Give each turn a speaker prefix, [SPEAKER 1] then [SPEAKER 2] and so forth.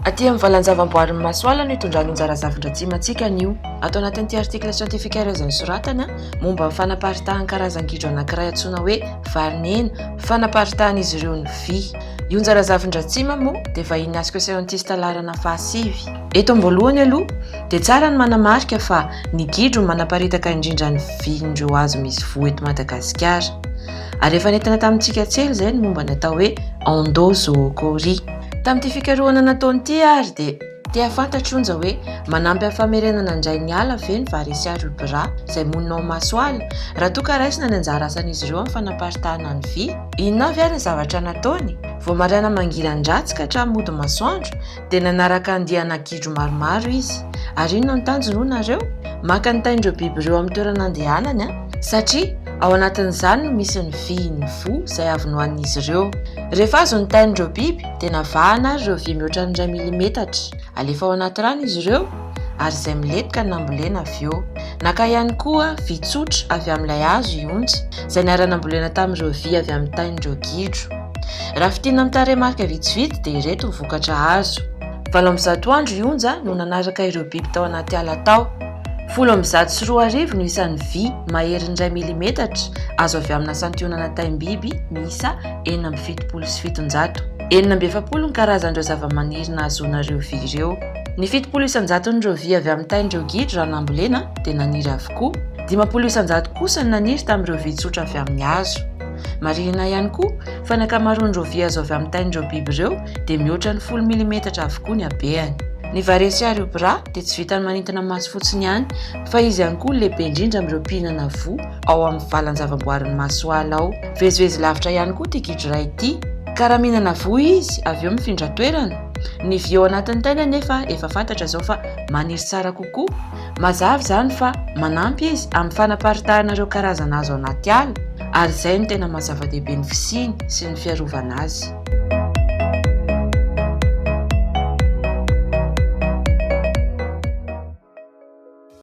[SPEAKER 1] Aty amin'ny valan-javaboarin'i Masoala no itondran'i Onja Razafindratsima antsika anio. Ato anatin'ity article scientifique iray izay nosoratana momba ny fanaparitahan'ny karazan-gidro anankiray antsoina hoe varinena, fanaparitahan'izy ireo ny vy. I Onja Razafindratsima moa dia vahiny asko scientiste laharana fahasivy. Eto am-boalohany aloha dia tsara ny manamarika fa ny gidro no manaparitaka indrindra ny vin'ireo hazo misy voa eto Madagasikara. Ary efa nentina tamintsika tsely izay ny momba ny atao hoe endozoochorie. Tamin'ity fikarohana nataony ity ary dia te hahafantatra i Onja hoe manampy amin'ny famerenana indray ny ala ve ny Varecia rubra izay monina ao Masoala raha toa ka raisina ny anjara asan'izy ireo amin'ny fanaparitahana ny vy. Inona avy ary ny zavatra nataony? Vao maraina mangiran-dratsy ka hatramin'ny mody masoandro dia nanaraka andiana gidro maromaro izy. Ary inona no tanjony hoy nareo? Maka ny tain'ireo biby ireo amin'ny toerana andehanany satria ao anatin'izany no misy ny vihin'ny voa izay avy nohanin'izy ireo. Rehefa azo ny tain'ireo biby dia navahana ary ireo vy mihoatra ny iray milimetatra. Alefa ao anaty rano izy ireo ary izay milentika no nambolena avy eo. Naka ihany koa vy tsotra avy amin'ilay hazo i Onja izay niara-nambolena tamin'ireo vy avy amin'ny tain'ireo gidro. Raha fintinina amin'ny tarehimarika vitsivitsy dia ireto ny vokatra azo. 108 andro i Onja no nanaraka ireo biby tao anaty ala tao. 210 no isan'ny vy maherin'ny iray milimetatra azo avy amina santionana taim-biby miisa 776. 46 ny karazan'ireo zavamaniry nahazoana ireo vy ireo. Ny 70 isan-jaton'ireo vy avy amin'ny tain'ireo gidro raha nambolena dia naniry avokoa. 50% kosa no naniry tamin'ireo vy tsotra avy amin'ny hazo. Marihina ihany koa fa ny ankamaroan'ireo vy azo avy amin'ny tain'ireo biby ireo dia mihoatra ny 10 milimetatra avokoa ny habehany. Ny Varecia rubra dia tsy vitan'ny manintona maso fotsiny ihany fa izy ihany koa no lehibe indrindra amin'ireo mpihinana voa ao amin'ny valan-javaboarin'i Masoala ao. Mivezivezy lavitra ihany koa ity gidro iray ity. Ka raha mihinana voa izy avy eo mifindra toerana. Ny vy ao anatin'ny tainy anefa efa fantatra izao fa maniry tsara kokoa. Mazava izany fa manampy izy amin'ny fanaparitahana ireo karazana hazo anaty ala ary izay no tena maha zava-dehibe ny fisiany sy ny fiarovana azy.